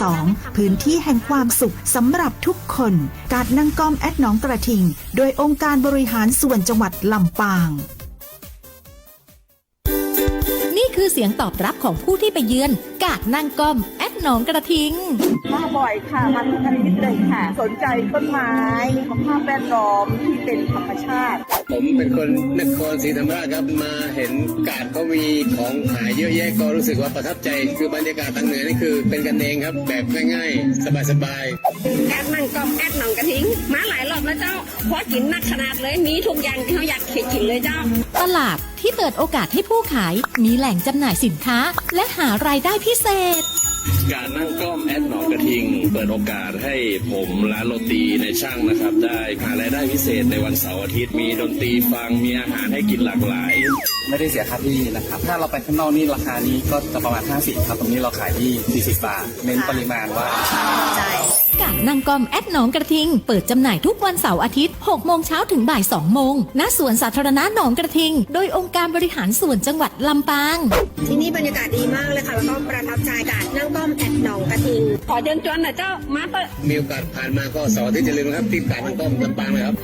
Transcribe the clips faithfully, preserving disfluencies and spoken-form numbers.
สอง พื้นที่แห่งความสุขสำหรับทุกคน กาดนั่งก้อมแอดหนองกระทิง โดยองค์การบริหารส่วนจังหวัดลำปาง นี่คือเสียงตอบรับของผู้ที่ไปเยือนกาดนั่งก้อมแอดหนองกระทิง มาบ่อยค่ะ มาทุกอาทิตย์เลยค่ะ สนใจต้นไม้ สภาพแวดล้อมที่เป็นธรรมชาติ ผมเป็นคนนครศรีธรรมราชครับ มาเห็นกาดเขามีของขายเยอะแยะ ก็รู้สึกว่าประทับใจ คือบรรยากาศทางเหนือนี่คือเป็นกันเองครับ แบบง่ายๆ สบายๆ กาดนั่งก้อมแอดหนองกระทิง มาหลายรอบแล้วเจ้า พอกิ๋นนักขนาดเลย มีทุกอย่างตี้เฮาอยากกิ๋นเลยเจ้า ตลาดที่เปิดโอกาสให้ผู้ขายมีแหล่งจำหน่ายสินค้า และหารายได้พิเศษ กาดนั่งก้อมแอดหนองกระทิง เปิดโอกาสให้ผมร้านโรตีในช่างนะครับ ได้หารายได้พิเศษในวันเสาร์อาทิตย์ มีดนตรีฟัง มีอาหารให้กิ๋นหลากหลาย ไม่ได้เสียค่าที่นะครับ ถ้าเราไปข้างนอกนี่ราคานี้ก็จะประมาณห้าสิบครับ ตรงนี้เราขายที่สี่สิบบาท เน้นปริมาณว่า กาดนั่งก้อมแอดหนองกระทิง เปิดจำหน่ายทุกวันเสาร์อาทิตย์ หกโมงเช้าถึงบ่ายสองโมง ณ สวนสาธารณะหนองกระทิง โดยองค์การบริหารส่วนจังหวัดลำปาง ที่นี่บรรยากาศดีมากเลยค่ะ แล้วก็ประทับใจกาดนั่งก้อมแอดหนองกระทิง ขอเชิญชวนหน่อยเจ้า มาเถอะ มีโอกาสผ่านมาก็เสาร์อาทิตย์อย่าลืมนะครับ ที่กาดนั่งก้อมลำปางเลยครับ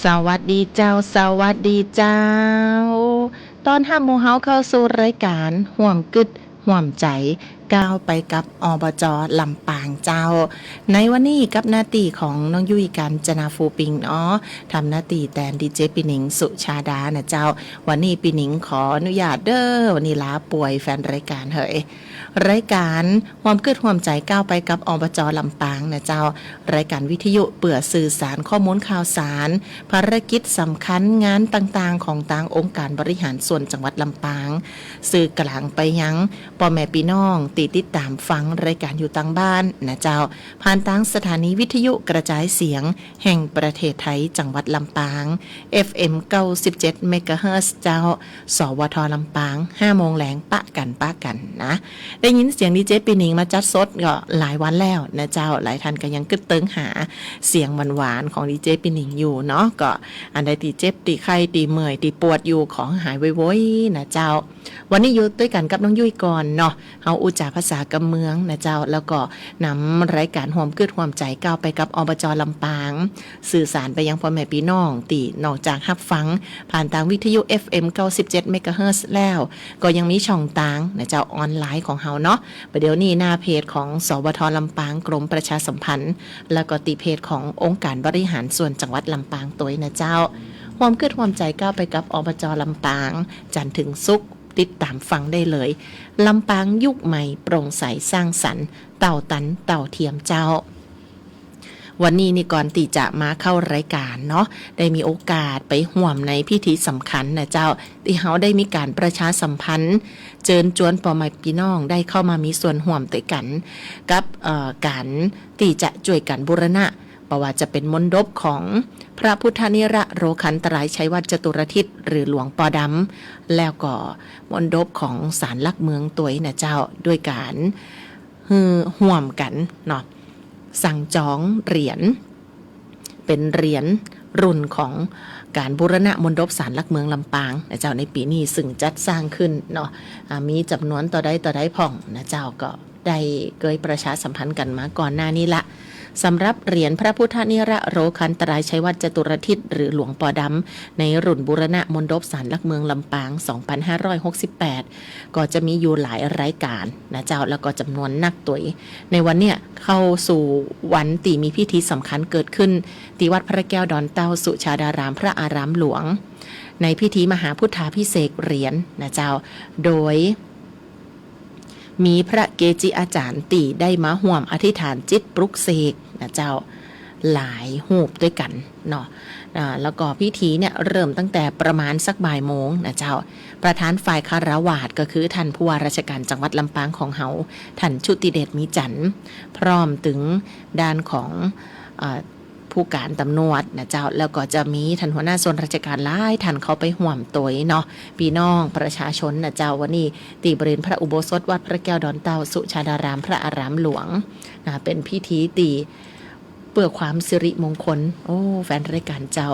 สวัสดีเจ้า สวัสดีเจ้า ต้อนฮับหมู่เฮาเข้าสู่รายก๋านฮ่วมกึ๊ดฮ่วมใจ๋ ก้าวไปกับ อบจ. ลำปางเจ้า ในวันนี้กับหน้าตี้ของน้องยุ้ย กาญจนา ฟูปิงเนาะ ทำหน้าตี้แตนดีเจปี้หนิง สุชาดา นะเจ้า วันนี้ปี้หนิงขออนุญาตเด้อ วันนี้ลาป่วย แฟนรายก๋านเหย รายก๋านฮ่วมกึ๊ดฮ่วมใจ๋ ก้าวไปกับ อบจ. ลำปาง นะเจ้า รายก๋านวิทยุเปื้อสื่อสารข้อมูลข่าวสาร ภารกิจสำคัญ งานต่างๆ ของตางองค์ก๋านบริหารส่วนจังหวัดลำปาง สื่อกลางไปยังป้อแม่ปี้น้องตี้ติดต๋ามฟังรายก๋านอยู่ตางบ้าน นะเจ้า ผ่านตางสถานีวิทยุกระจายเสียงแห่งประเทศไทย จังหวัดลำปาง เอฟเอ็ม เก้าสิบเจ็ด เมกะเฮิรตซ์ เจ้า สวท. ลำปาง ห้าโมงแลง ปะกั๋น ปะกั๋นนะ ได้ยินเสียงดีเจปี้หนิงมาจัดสดก็หลายวันแล้วนะเจ้า หลายท่านก็ยังกึ๊ดเติงหาเสียงหวานๆ ของดีเจปี้หนิงอยู่เนาะ ก็อันใดตี้เจ็บ ตี้ไข้ ตี้เมื่อย ตี้ปวดอยู่ ขอหื้อหายไวๆ นะเจ้า วันนี้อยู่ตวยกั๋นกับน้องยุ้ยก่อนเนาะ เฮาอู้จ๋าภาษากำเมืองนะเจ้า แล้วก็นำรายก๋านฮ่วมกึ๊ดฮ่วมใจ๋ ก้าวไปกับ อบจ. ลำปาง สื่อสารไปยังป้อแม่ปี้น้องตี้นอกจากฮับฟังผ่านตางวิทยุ เอฟเอ็ม เก้าสิบเจ็ด เมกะเฮิรตซ์ แล้ว ก็ยังมีช่องตาง นะเจ้า ออนไลน์ของเฮาเนาะ ประเดี๋ยวนี้หน้าเพจของ สวท. ลำปาง กรมประชาสัมพันธ์ แล้วก็ตี้เพจขององค์ก๋านบริหารส่วนจังหวัดลำปางตวย นะเจ้า ฮ่วมกึ๊ดฮ่วมใจ๋ ก้าวไปกับ อบจ. ลำปาง จันทร์เถิงศุกร์ ติดต๋ามฟังได้เลย ลำปางยุคใหม่ โปร่งใส สร้างสรรค์ เต้าตัน เต้าเทียมเจ้า วันนี้นี่ก่อนตี้จะมาเข้ารายก๋านเนาะ ได้มีโอกาสไปฮ่วมในพิธีสำคัญนะเจ้า ตี้เฮาได้มีก๋านประชาสัมพันธ์ เจิญจวนป้อแม่ปี้น้องได้เข้ามามีส่วนฮ่วมตวยกั๋น กับ เอ่อ ก๋านตี้จะจ้วยกั๋นบูรณะ บ่ว่าจะเป๋นมณฑปของพระพุทธนิรโรคันตรายชัยวัจจตุรทิศ หรือหลวงปอดำ แล้วก็มณฑปของศาลหลักเมืองตวยนะเจ้า ด้วยก๋าน หื้อฮ่วมกั๋นเนาะ สั่งจองเหรียญ เป๋นเหรียญรุ่นของก๋านบูรณะมณฑปศาลหลักเมืองลำปางนะเจ้า ในปี๋นี้ซึ่งจัดสร้างขึ้นเนาะ อ่า มีจ๋ำนวนเต้าใดเต้าใดพ่องนะเจ้า ก็ได้เกยประชาสัมพันธ์กั๋นมาก่อนหน้านี้ละ สำหรับเหรียญพระพุทธนิรโรคันตรายชัยวัจจตุรทิศ หรือหลวงปอดำ ในรุ่นบูรณะมณฑปศาลหลักเมืองลำปาง สองปันห้าร้อยหกสิบแปด ก็จะมีอยู่หลายรายก๋านนะเจ้า แล้วก็จ๋ำนวนนักตวย ในวันเนี้ยเข้าสู่วันตี้มีพิธีสำคัญเกิดขึ้น ตี้วัดพระแก้วดอนเต้า สุชาดาราม พระอารามหลวง ในพิธีมหาพุทธาภิเษกเหรียญนะเจ้า โดย มีพระเกจิอาจ๋ารย์ตี้ได้มาฮ่วมอธิษฐานจิตปลุกเสกนะเจ้า หลายรูปตวยกั๋นเนาะ อ่า แล้วก็พิธีเนี่ยเริ่มตั้งแต่ประมาณสักบ่ายโมงนะเจ้า ประธานฝ่ายคฤหัสถ์ก็คือท่านผู้ว่าราชการจังหวัดลำปางของเฮา ท่านชุติเดช มีจันทร์ พร้อมเถิงด้านของ อ่า ผู้ก๋านตำรวจนะเจ้า แล้วก็จะมีท่านหัวหน้าส่วนราชการหลายท่านเข้าไปฮ่วมตวยเนาะ ปี้น้องประชาชนนะเจ้า วันนี้ตี้บริเวณพระอุโบสถวัดพระแก้วดอนเต้า สุชาดาราม พระอารามหลวงนะ เป๋นพิธีตี้เปื้อความสิริมงคล โอ้ แฟนรายก๋านเจ้า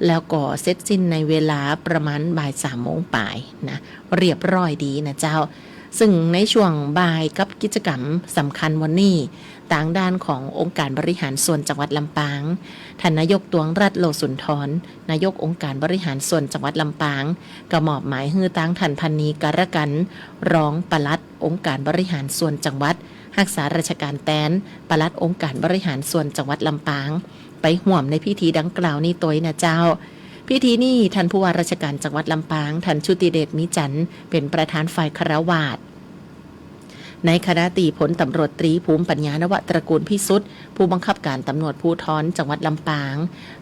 แล้วก็เสร็จสิ้นในเวลาประมาณบ่ายสามโมงป๋ายนะ เรียบร้อยดีนะเจ้า ซึ่งในช่วงบ่ายกับกิจกรรมสำคัญวันนี้ ตางด้านขององค์การบริหารส่วนจังหวัดลำปาง ท่านนายก ตวงรัตน์ โลสุนทร นายกองค์การบริหารส่วนจังหวัดลำปาง ก็มอบหมายหื้อตางท่าน พันนี การกัน รองปลัดองค์การบริหารส่วนจังหวัด ฮักษาราชการแตนปลัดองค์การบริหารส่วนจังหวัดลำปาง ไปฮ่วมในพิธีดังกล่าวนี้ตวยนะเจ้า พิธีนี้ท่านผู้ว่าราชการจังหวัดลำปาง ท่านชุติเดช มีจันทร์ เป๋นประธานฝ่ายคฤหัสถ์ ในขณะตี้พลตำรวจตรี ภูมิปัญญา นวตระกูลพิสุทธิ์ ผู้บังคับการตำรวจภูธรจังหวัดลำปาง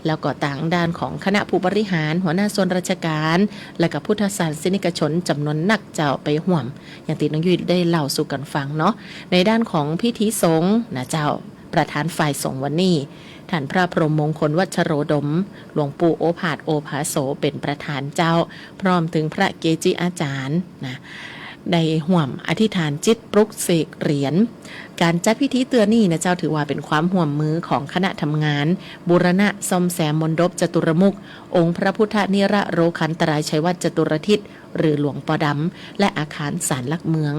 แล้วก็ตางด้านของคณะผู้บริหาร หัวหน้าส่วนราชการ และก็พุทธศาสนิกชนจ๋ำนวนนักเจ้าไปฮ่วม อย่างตี้น้องยุ้ยได้เล่าสู่กั๋นฟังเนาะ ในด้านของพิธีสงฆ์นะเจ้า ประธานฝ่ายสงฆ์วันนี้ ท่านพระพรหมมงคลวัชโรดม หลวงปู่โอภาส โอภาโส เป๋นประธานเจ้า พร้อมเถิงพระเกจิอาจ๋ารย์นะ ได้ฮ่วมอธิษฐานจิตปลุกเสกเหรียญ ก๋านจัดพิธีเตื้อนี้นะเจ้า ถือว่าเป๋นความฮ่วมมือของคณะทำงานบูรณะซ่อมแซมมณฑปจตุรมุข องค์พระพุทธนิรโรคันตรายชัยวัจจตุรทิศ หรือหลวงปอดำ และอาคารศาลหลักเมือง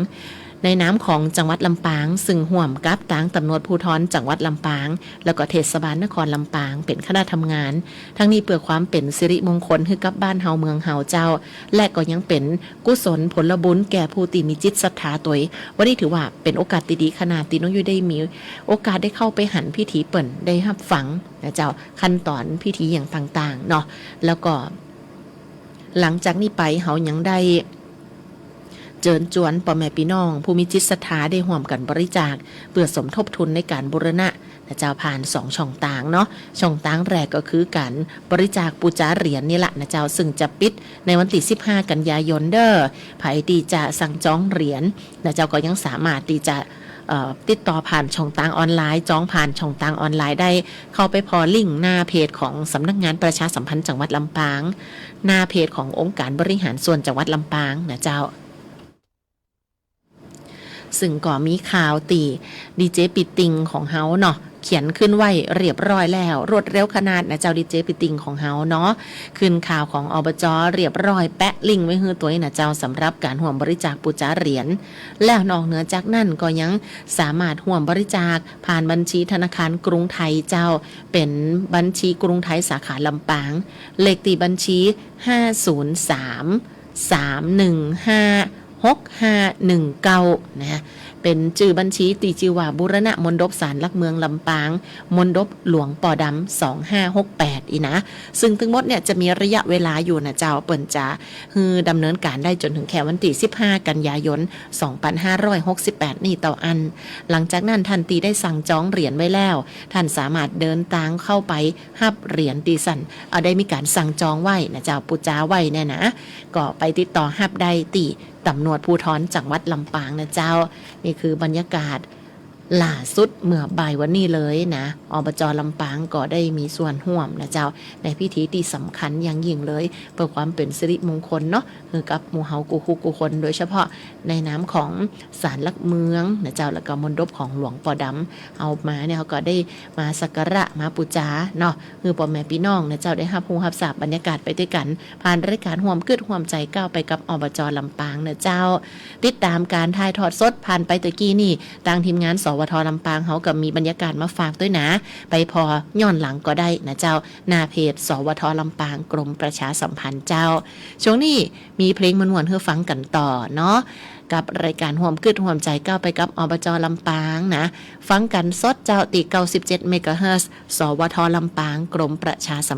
ในนามของจังหวัดลำปาง ซึ่งฮ่วมกับตางตำรวจภูธรจังหวัดลำปาง แล้วก็เทศบาลนครลำปาง เป๋นคณะทำงาน ทั้งนี้เปื้อความเป๋นสิริมงคลหื้อกับบ้านเฮาเมืองเฮาเจ้า และก็ยังเป๋นกุศลผลบุญแก่ผู้ตี้มีจิตศรัทธาตวย วันนี้ถือว่าเป๋นโอกาสตี้ดีขนาดตี้น้องยุ้ยได้มีโอกาสได้เข้าไปหันพิธีเปิ้น ได้ฮับฟังนะเจ้า ขั้นต๋อนพิธีอย่างต่างๆ เนาะ แล้วก็ หลังจากนี้ไปเฮายังได้ เจิญจวนป้อแม่ปี้น้องผู้มีจิตศรัทธาได้ฮ่วมกั๋นบริจาค เปื้อสมทบทุนในก๋านบูรณะนะเจ้า ผ่านสองช่องตางเนาะ ช่องตางแรกก็คือก๋านบริจาคปู๋จาเหรียญนี่ละนะเจ้า ซึ่งจะปิดในวันตี้สิบห้ากันยายนเด้อ ใผตี้จะสั่งจองเหรียญนะเจ้า ก็ยังสามารถตี้จะ เอ่อ ติดต่อผ่านช่องตางออนไลน์ จองผ่านช่องตางออนไลน์ได้ เข้าไปผ่อลิงก์หน้าเพจของสำนักงานประชาสัมพันธ์จังหวัดลำปาง หน้าเพจขององค์การบริหารส่วนจังหวัดลำปางนะเจ้า ซึ่งก็มีข่าวตี้ดีเจปี้ติ่งของเฮาเนาะ เขียนขึ้นไว้เรียบร้อยแล้ว รวดเร็วขนาดนะเจ้า ดีเจปี้ติ่งของเฮาเนาะ ขึ้นข่าวของ อบจ. เรียบร้อย แปะลิงก์ไว้หื้อตวยนะเจ้า สำหรับก๋านฮ่วมบริจาคปู๋จาเหรียญ แล้วนอกเหนือจากนั้นก็ยังสามารถฮ่วมบริจาคผ่านบัญชีธนาคารกรุงไทยเจ้า เป๋นบัญชีกรุงไทยสาขาลำปาง เลขตี้บัญชี ห้าศูนย์สาม สามหนึ่งห้า หกห้าหนึ่งเก้า นะ เป๋นจื้อบัญชีตี้จื้อว่าบูรณะมณฑปศาลหลักเมืองลำปาง มณฑปหลวงปอดำ สองห้าหกแปด อี้นะ ซึ่งตึงหมดเนี่ยจะมีระยะเวลาอยู่นะเจ้า เปิ้นจะหื้อดำเนินก๋านได้จ๋นเถิงแค่วันตี้สิบห้ากันยายน สองพันห้าร้อยหกสิบแปด นี้เต้าอั้น หลังจากนั้นต้านตี้ได้สั่งจองเหรียญไว้แล้ว ต้านสามารถเดินตางเข้าไปฮับเหรียญตี้ต้าน เอ่อ ได้มีก๋านสั่งจองไว้นะเจ้า ปู๋จาไว้เนี่ยนะ ก็ไปติดต่อฮับได้ตี้ตำรวจภูธรจังหวัดลำปางนะเจ้า นี่คือบรรยากาศล่าสุดเมื่อบ่ายวันนี้เลยนะ อบจ. ลำปางก็ได้มีส่วนฮ่วมนะเจ้า ในพิธีตี้สำคัญอย่างยิ่งเลย เปื้อความเป๋นสิริมงคลเนาะ หื้อกับหมู่เฮากู้คู่กู้คน โดยเฉพาะในนามของศาลหลักเมืองนะเจ้า แล้วก็มณฑปของหลวงปอดำ เฮามาเนี่ย เฮาก็ได้มาสักการะ มาปู๋จาเนาะ หื้อป้อแม่ปี้น้องนะเจ้า ได้ฮับฮู้ฮับทราบบรรยากาศไปตวยกั๋น ผ่านรายก๋านฮ่วมกึ๊ดฮ่วมใจ๋ก้าวไปกับ อบจ. ลำปางนะเจ้า ติดต๋ามก๋านถ่ายทอดสดผ่านไปตะกี้นี่ ตางทีมงาน สวท. ลำปางเฮาก็มีบรรยากาศมาฝากตวยนะ ไปผ่อย้อนหลังก็ได้นะเจ้า หน้าเพจ สวท. ลำปาง กรมประชาสัมพันธ์เจ้า ช่วงนี้มีเพลงม่วนๆ หื้อฟังกั๋นต่อเนาะ กับรายก๋านฮ่วมกึ๊ดฮ่วมใจ๋ก้าวไปกับ อบจ. ลำปางนะ ฟังกั๋นสดเจ้า ตี้ เก้าสิบเจ็ด เมกะเฮิรตซ์ สวท. ลำปาง กรมประชาสัม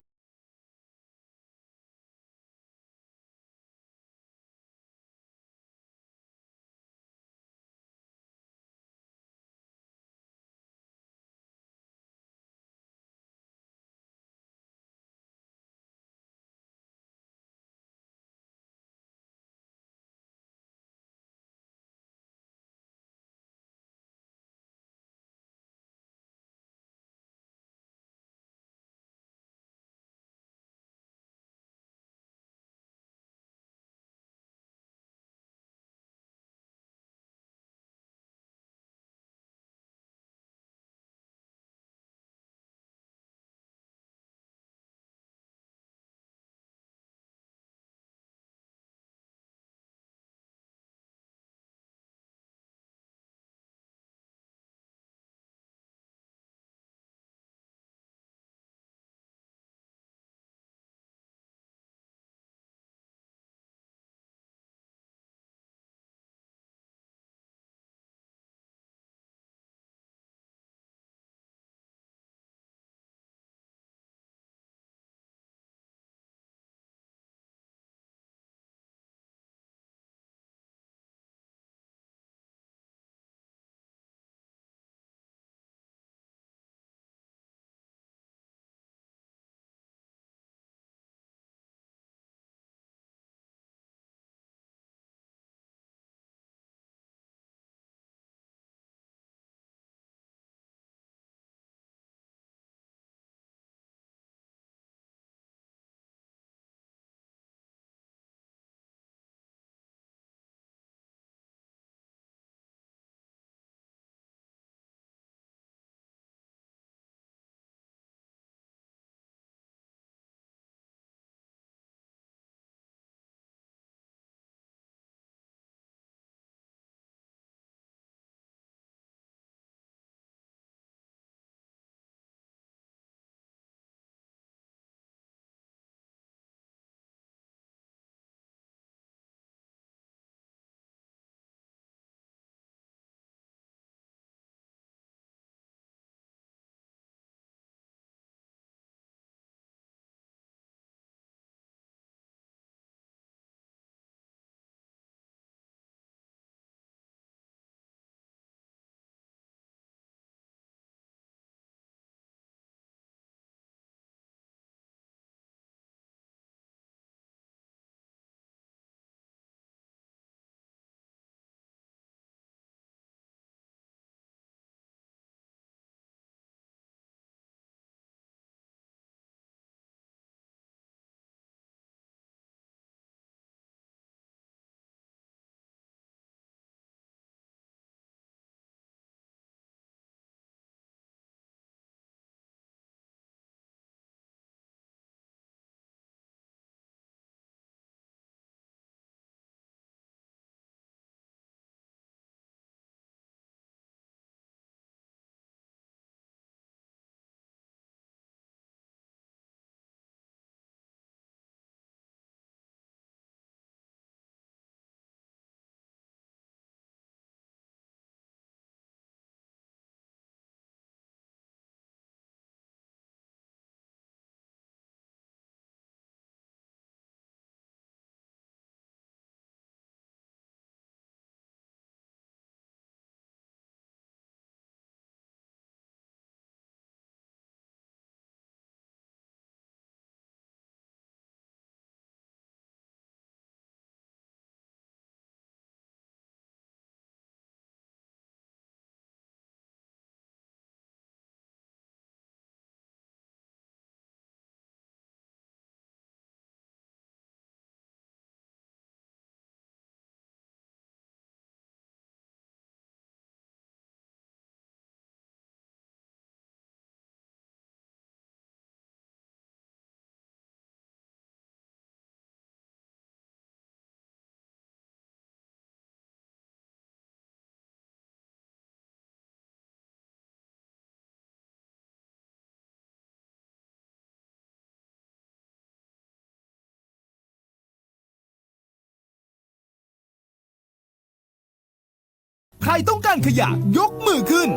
ต้องการขยะยกมือขึ้น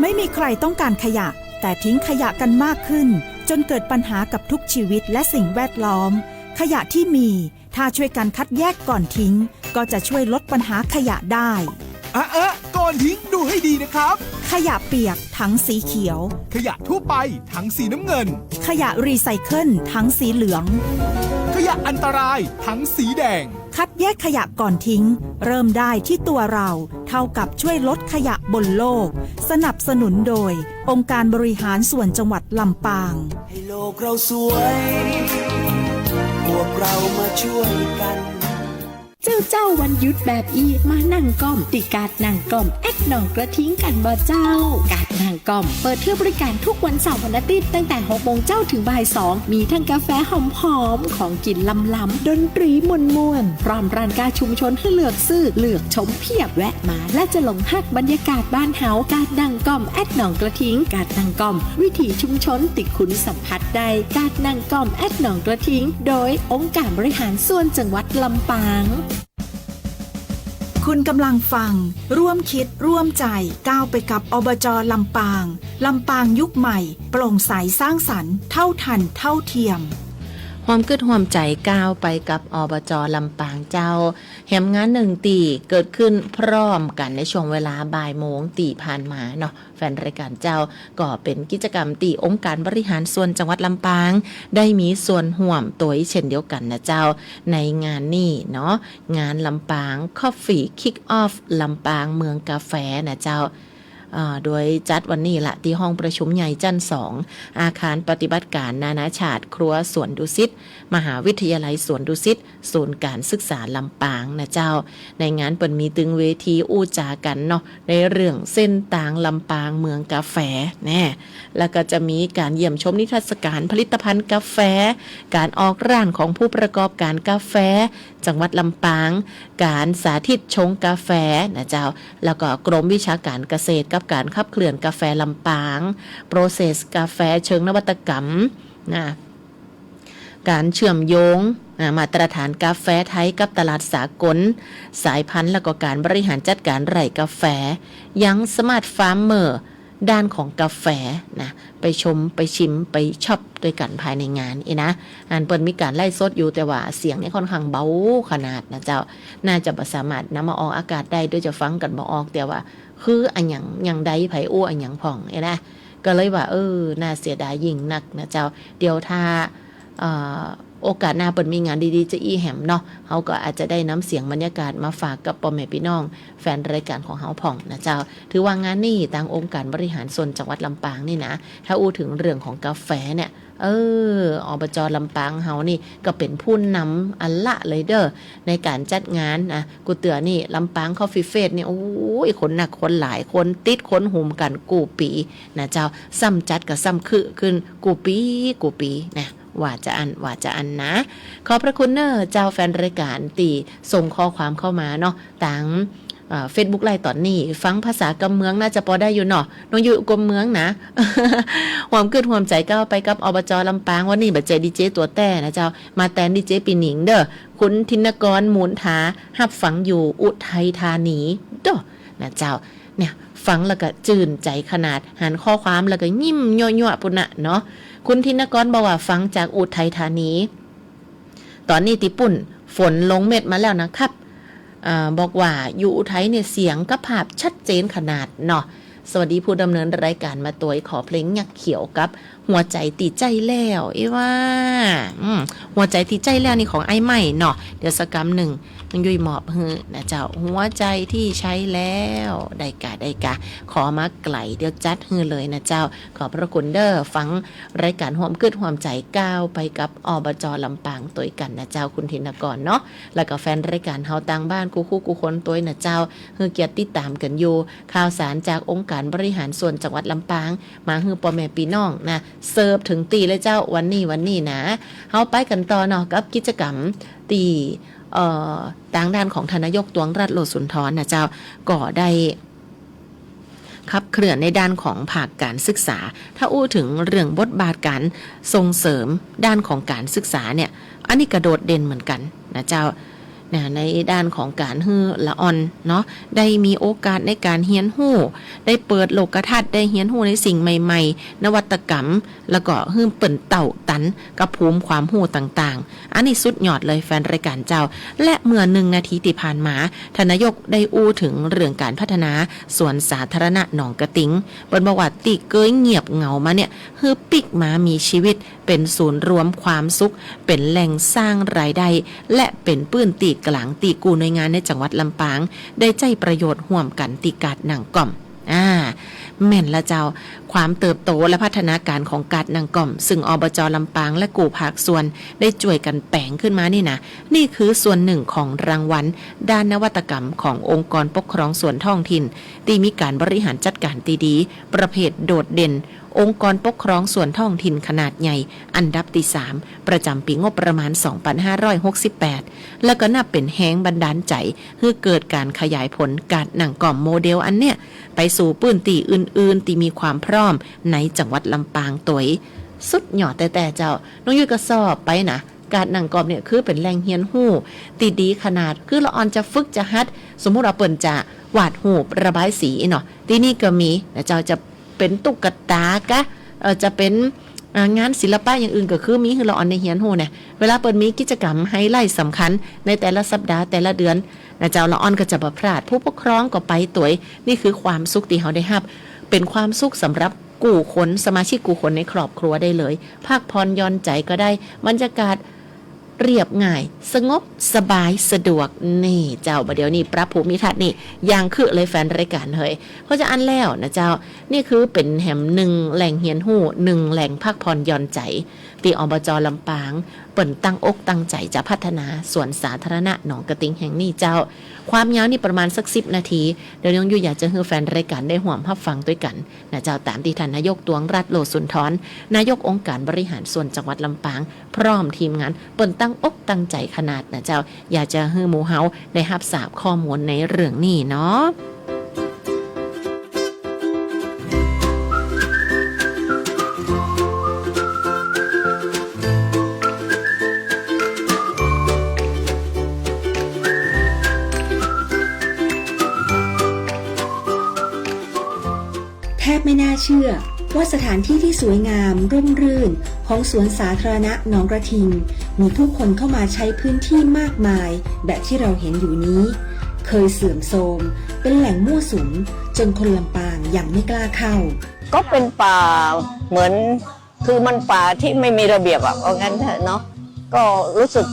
ไม่มีใครต้องการขยะ แต่ทิ้งขยะกันมากขึ้น จนเกิดปัญหากับทุกชีวิตและสิ่งแวดล้อม ขยะที่มี ถ้าช่วยกันคัดแยกก่อนทิ้ง ก็จะช่วยลดปัญหาขยะได้ อะอะ ก่อนทิ้งดูให้ดีนะครับ ขยะเปียก ถังสีเขียว ขยะทั่วไป ถังสีน้ำเงิน ขยะรีไซเคิล ถังสีเหลือง ขยะอันตราย ถังสีแดง คัดแยกขยะก่อนทิ้ง เริ่มได้ที่ตัวเรา เท่ากับช่วยลดขยะบนโลก สนับสนุนโดย องค์การบริหารส่วนจังหวัดลำปาง ให้โลกเราสวย พวกเรามาช่วยกัน เจ้าเจ้าวันหยุดแบบอี้ มานั่งก้อม ตี้กาดนั่งก้อม แอดหนองกระทิงกั๋นบ่เจ้า กาดนั่งก้อม เปิดถื้อบริก๋านทุกวันเสาร์วันอาทิตย์ ตั้งแต่หกโมงเจ๊าเถิงบ่ายสอง มีตึงก๋าแฟหอมๆ ของกิ๋นลำๆ ดนตรีม่วนๆ พร้อมร้านก๊าชุมชนหื้อเลือกซื้อ เลือกชมเพียบ แวะมา และจะหลงฮักบรรยากาศบ้านเฮา กาดนั่งก้อม แอดหนองกระทิง กาดนั่งก้อม วิถีชุมชนตี้คุณสัมผัสได้ กาดนั่งก้อม แอดหนองกระทิง โดยองค์การบริหารส่วนจังหวัดลำปาง คุณกำลังฟัง ร่วมคิดร่วมใจ ก้าวไปกับ อบจ. ลำปาง ลำปางยุคใหม่ โปร่งใสสร้างสรรค์ เท่าทันเท่าเทียม ฮ่วมกึ๊ดฮ่วมใจ๋ก้าวไปกับ อบจ. ลำปางเจ้า แหมงานนึ่งตี้เกิดขึ้นพร้อมกั๋นในช่วงเวลาบ่ายโมงตี้ผ่านมาเนาะ แฟนรายก๋านเจ้า ก็เป๋นกิจกรรมตี้องค์การบริหารส่วนจังหวัดลำปาง ได้มีส่วนฮ่วมตวยเช่นเดียวกั๋นนะเจ้า ในงานนี้เนาะ งานลำปาง Coffee Kick Off ลำปางเมืองกาแฟนะเจ้า เอ่อ โดยจัดวันนี้ละ ตี้ห้องประชุมใหญ่จั๊นสอง อาคารปฏิบัติก๋านนานาชาติ ครัวสวนดุสิต มหาวิทยาลัยสวนดุสิต ศูนย์การศึกษาลำปางนะเจ้า ในงานเปิ้นมีตึงเวทีอู้จ๋ากั๋นเนาะ ในเรื่องเส้นตางลำปางเมืองกาแฟแน่ แล้วก็จะมีก๋านเยี่ยมชมนิทรรศการผลิตภัณฑ์กาแฟ ก๋านออกร้านของผู้ประกอบการกาแฟจังหวัดลำปาง ก๋านสาธิตชงกาแฟนะเจ้า แล้วก็กรมวิชาการเกษตรกับก๋านขับเคลื่อนกาแฟลำปาง process กาแฟเชิงนวัตกรรมนะ ก๋านเชื่อมโยง อ่า มาตรฐานกาแฟไทยกับตลาดสากล สายพันธุ์แล้วก็ก๋านบริหารจัดก๋านไร่กาแฟ ยัง Smart Farmer ด้านของกาแฟนะ ไปชม ไปชิม ไปช็อปตวยกั๋นภายในงานอี้นะ อันเปิ้นมีก๋านไลฟ์สดอยู่ แต่ว่าเสียงนี่ค่อนข้างเบาขนาดนะเจ้า น่าจะบ่สามารถนำมาออกอากาศได้ เดี๋ยวจะฟังกั๋นบ่ออก แต่ว่าคืออะหยัง หยังใด ใผอู้อะหยังพ่องอี้นะ ก็เลยว่า เออ น่าเสียดายยิ่งนักนะเจ้า เดี๋ยวถ้า เอ่อ โอกาสหน้าเปิ้นมีงานดีๆ จะอี้แหมเนาะ เฮาก็อาจจะได้นำเสียงบรรยากาศมาฝากกับป้อแม่ปี้น้องแฟนรายก๋านของเฮาพ่องนะเจ้า ถือว่างานนี้ตางองค์การบริหารส่วนจังหวัดลำปางนี่นะ ถ้าอู้เถิงเรื่องของกาแฟเนี่ย เออ อบจ. ลำปางเฮานี่ก็เป๋นผู้นำอันละเลยเด้อ ในก๋านจัดงานนะ กู้เตื้อนี่ ลำปาง Coffee Fest นี่ โอ้ย คนนักคนหลาย คนติดคนหุมกั๋นกู้ปี๋นะเจ้า ซ้ำจัดก็ซ้ำคึกขึ้นกู้ปี๋ กู้ปี๋นะ ว่าจะอั้น ว่าจะอั้นนะ ขอบพระคุณเน้อเจ้าแฟนรายก๋านตี้ส่งข้อความเข้ามาเนาะ ตาง เอ่อ Facebook Live ต๋อนนี้ ฟังภาษากำเมืองน่าจะปอได้อยู่เนาะ น้องยุ้ยกำเมืองนะ ฮ่วมกึ๊ดฮ่วมใจ๋ก้าวไปกับ อบจ. ลำปาง วันนี้บ่ใจ้ดีเจตั๋วแต๊นะเจ้า มาแตนดีเจปี้หนิงเด้อ คุณธินกร มูลถา ฮับฟังอยู่อุทัยธานี โด้ นะเจ้า เนี่ย ฟังแล้วก็จื้นใจ๋ขนาด หันข้อความแล้วก็ยิ้มยั่วๆ ปู้นน่ะเนาะ คุณธินกรบอกว่าฟังจากอุทัยธานี ต๋อนนี้ตี้ปู้นฝนลงเม็ดมาแล้วนะครับ อ่า บอกว่าอยู่อุทัยเนี่ยเสียงกับภาพชัดเจนขนาดเนาะ สวัสดีผู้ดำเนินรายก๋านมาตวย ขอเพลงยักษ์เขียวกับหัวใจ๋ตี้ใจ้แล้ว เอ้ยว่า อืม หัวใจ๋ตี้ใจ้แล้วนี่ของอ้ายไหม้เนาะ เดี๋ยวสักกำนึ่ง น้องยุ้ยมอบหื้อนะเจ้า หัวใจ๋ตี้ใจ้แล้ว ได้กะ ได้กะ ขอมาไก๋ เดี๋ยวจัดหื้อเลยนะเจ้า ขอบพระคุณเด้อ ฟังรายก๋านฮ่วมกึ๊ดฮ่วมใจ๋ก้าวไปกับ อบจ. ลำปางตวยกั๋นนะเจ้า คุณธินกรเนาะ แล้วก็แฟนรายก๋านเฮาตางบ้านกู้คู่กู้คนตวยนะเจ้า หื้อเกียรติติดต๋ามกั๋นอยู่ ข่าวสารจากองค์การบริหารส่วนจังหวัดลำปาง มาหื้อป้อแม่ปี้น้องนะ เสิร์ฟเถิงตี้เลยเจ้า วันนี้ วันนี้นะ เฮาไปกั๋นต่อเนาะ กับกิจกรรมตี้ เอ่อ ตางด้านของท่านนายกตวงรัฐ โอชา สุนทรนะเจ้า ก็ได้ขับเคลื่อนในด้านของภาคก๋านศึกษา ถ้าอู้เถิงเรื่องบทบาทก๋านส่งเสริมด้านของก๋านศึกษาเนี่ย อันนี้ก็โดดเด่นเหมือนกั๋นนะเจ้า นะ ในด้านของก๋านหื้อละอ่อนเนาะ ได้มีโอกาสในก๋านเฮียนฮู้ ได้เปิดโลกทัศน์ ได้เฮียนฮู้ในสิ่งใหม่ๆ นวัตกรรม แล้วก็หื้อเปิ้นเต้าตันกับภูมิความฮู้ต่างๆ อันนี้สุดยอดเลยแฟนรายก๋านเจ้า และเมื่อหนึ่งนาทีตี้ผ่านมา ท่านนายกได้อู้เถิงเรื่องก๋านพัฒนาสวนสาธารณะหนองกระทิง เปิ้นบอกว่าตี้เกยเงียบเหงามาเนี่ย หื้อปิ๊กมามีชีวิต เป๋นศูนย์รวมความสุข เป๋นแหล่งสร้างรายได้ และเป๋นปื้นตี้ก๋างตี้กู้หน่วยงานในจังหวัดลำปาง ได้ใจ๊ประโยชน์ฮ่วมกั๋นตี้กาดนั่งก้อม อ่า แม่นละเจ้า ความเติบโตและพัฒนาก๋านของกาดนั่งก้อม ซึ่ง อบจ. ลำปาง และกู้ภาคส่วนได้จ้วยกั๋นแป๋งขึ้นมานี่นะ นี่คือส่วนหนึ่งของรางวัลด้านนวัตกรรมขององค์กรปกครองส่วนท้องถิ่น ตี้มีก๋านบริหารจัดก๋านตี้ดี ประเภทโดดเด่น องค์กรปกครองส่วนท้องถิ่นขนาดใหญ่ อันดับตี้สาม ประจ๋ำปี๋งบประมาณ สองปันห้าร้อยหกสิบแปด แล้วก็นับเป๋นแฮงบันดาลใจ๋ หื้อเกิดก๋านขยายผลกาดนั่งก้อมโมเดลอันเนี้ย ไปสู่ปื้นตี้อื่นๆ ตี้มีความพร้อมในจังหวัดลำปางตวย สุดยอดแต๊ๆ เจ้า น้องยุ้ยก็ซอบไปนะ กาดนั่งก้อมเนี่ยคือเป๋นแหล่งเฮียนฮู้ตี้ดีขนาด คือละอ่อนจะฝึกจะหัด สมมุติว่าเปิ้นจะวาดฮูประบายสีเนาะ ตี้นี่ก็มีนะเจ้า จะเป๋นตุ๊กตาก๊ะ เอ่อ จะเป๋น อ่า งานศิลปะอย่างอื่นก็คือมีหื้อละอ่อนได้เฮียนฮู้นะ เวลาเปิ้นมีกิจกรรมไฮไลต์สำคัญในแต่ละสัปดาห์แต่ละเดือนนะเจ้า ละอ่อนก็จะบ่พลาด ผู้ปกครองก็ไปตวย นี่คือความสุขตี้เฮาได้ฮับ เป๋นความสุขสำหรับกู้คน สมาชิกกู้คนในครอบครัวได้เลย พักผ่อนหย่อนใจ๋ก็ได้ บรรยากาศเรียบง่าย สงบสบาย สะดวก นี่เจ้า บ่าเดี่ยวนี้ปรับภูมิทัศน์นี่ อย่างคึเลยแฟนรายก๋านเฮย เพราะฉะนั้นแล้วนะเจ้า นี่คือเป๋นแหมหนึ่งแหล่งเฮียนฮู้ หนึ่งแหล่งพักผ่อนหย่อนใจ๋ ตี้ อบจ. ลำปาง เปิ้นตั้งอกตั้งใจ๋จะพัฒนาสวนสาธารณะหนองกระทิงแห่งนี้เจ้า ความยาวนี่ประมาณสักสิบนาที เดี๋ยวน้องยุ้ยอยากจะหื้อแฟนรายก๋านได้ฮ่วมฮับฟังตวยกั๋นนะเจ้า ต๋ามตี้ท่านนายกตวงรัตน์ โลสุนทร นายกองค์ก๋านบริหารส่วนจังหวัดลำปาง พร้อมทีมงาน เปิ้นตั้งอกตั้งใจ๋ขนาดนะเจ้า อยากจะหื้อหมู่เฮาได้ฮับทราบข้อมูลในเรื่องนี้เนาะ แทบไม่น่าเชื่อว่าสถานที่ที่สวยงามร่มรื่นของสวนสาธารณะหนองกระทิง มีผู้คนเข้ามาใช้พื้นที่มากมายแบบที่เราเห็นอยู่นี้ เคยเสื่อมโทรมเป็นแหล่งมั่วสุมจนคนลำปางยังไม่กล้าเข้า ก็เป็นป่าเหมือน คือมันป่าที่ไม่มีระเบียบอะ ว่างั้นเถอะเนาะ ก็รู้สึก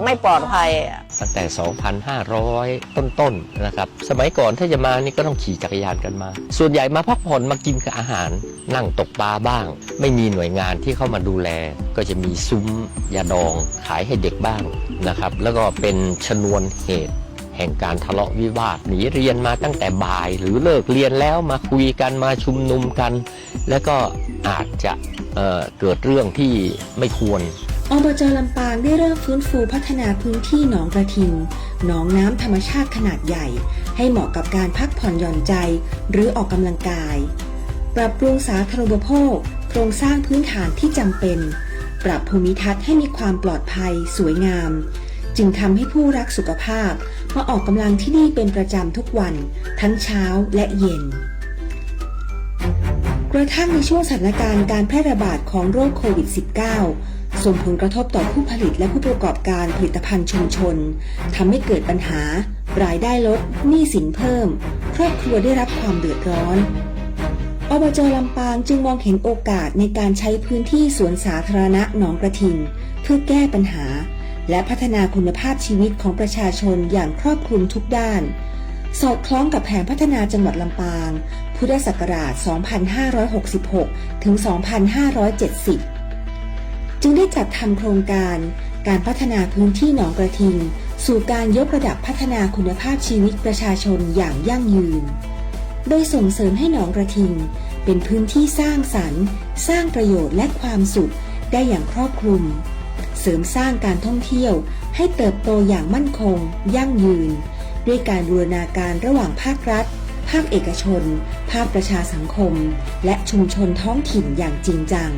ไม่ปลอดภัยอะ ตั้งแต่ สองพันห้าร้อย ต้นๆ นะครับ สมัยก่อนถ้าจะมานี่ก็ต้องขี่จักรยานกันมา ส่วนใหญ่มาพักผ่อน มากินอาหาร นั่งตกปลาบ้าง ไม่มีหน่วยงานที่เข้ามาดูแล ก็จะมีซุ้มยาดองขายให้เด็กบ้างนะครับ แล้วก็เป็นชนวนเหตุแห่งการทะเลาะวิวาท หนีเรียนมาตั้งแต่บ่าย หรือเลิกเรียนแล้วมาคุยกัน มาชุมนุมกัน และก็อาจจะ เอ่อ เกิดเรื่องที่ไม่ควร อบจ. ลำปางได้เริ่มฟื้นฟูพัฒนาพื้นที่หนองกระทิง หนองน้ำธรรมชาติขนาดใหญ่ ให้เหมาะกับการพักผ่อนหย่อนใจ หรือออกกำลังกาย ปรับปรุงสาธารณูปโภค โครงสร้างพื้นฐานที่จำเป็น ปรับภูมิทัศน์ให้มีความปลอดภัย สวยงาม จึงทำให้ผู้รักสุขภาพมาออกกำลังที่นี่เป็นประจำทุกวัน ทั้งเช้าและเย็น กระทั่งในช่วงสถานการณ์การแพร่ระบาดของโรคโควิด สิบเก้า ส่งผลกระทบต่อผู้ผลิตและผู้ประกอบการผลิตภัณฑ์ชุมชน ทำให้เกิดปัญหา รายได้ลด หนี้สินเพิ่ม ครอบครัวได้รับความเดือดร้อน อบจ. ลำปางจึงมองเห็นโอกาสในการใช้พื้นที่สวนสาธารณะหนองกระทิง เพื่อแก้ปัญหา และพัฒนาคุณภาพชีวิตของประชาชนอย่างครอบคลุมทุกด้าน สอดคล้องกับแผนพัฒนาจังหวัดลำปาง พุทธศักราช สองพันห้าร้อยหกสิบหก ถึง สองพันห้าร้อยเจ็ดสิบ จึงได้จัดทำโครงการ การพัฒนาพื้นที่หนองกระทิง สู่การยกระดับพัฒนาคุณภาพชีวิตประชาชนอย่างยั่งยืน โดยส่งเสริมให้หนองกระทิง เป็นพื้นที่สร้างสรรค์ สร้างประโยชน์และความสุขได้อย่างครอบคลุม เสริมสร้างการท่องเที่ยวให้เติบโตอย่างมั่นคง ยั่งยืน ด้วยการบูรณาการระหว่างภาครัฐ ภาคเอกชน ภาคประชาสังคม และชุมชนท้องถิ่นอย่างจริงจัง